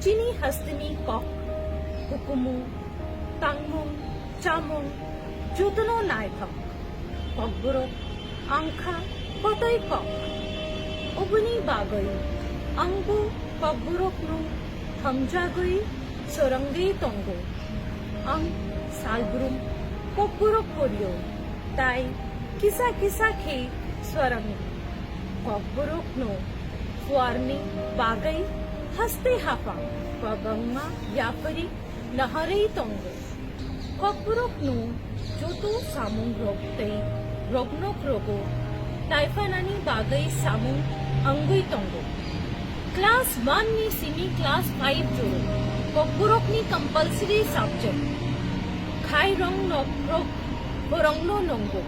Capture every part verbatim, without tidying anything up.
Chini hasteni kok, hukumu, tangmung, chamung, jotono naithok. Kokborok angkha kotoi kok. Oboni bagwi angbo kokborokno hamjagwi swarangwi tongo. Ang salbrum kokborok porio, tai kisa kisa khe swarango. Kokborokno phuarni bagwi haste haphang kwbangma yapharwi naharwi tongo. Kokborokno joto samungrok tei roknokrogo naiphanani bagwi samung wngwi tongo. Class one ni simi class five joro kokborokni compulsory subject khai roknokrok phwrwngno nongo.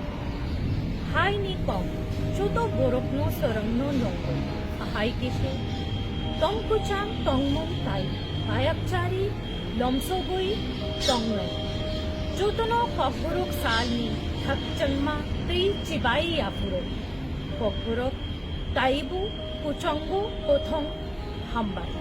Haini kok joto borokno swrwngno nongo. Ahai khe se tongkwchang tongmung tai bayapchari lomsogwi tongnai. Jotono kokborok salni khakchangma tei chibai yaphuru. Kokborok taibo kuchongo kothong hambai.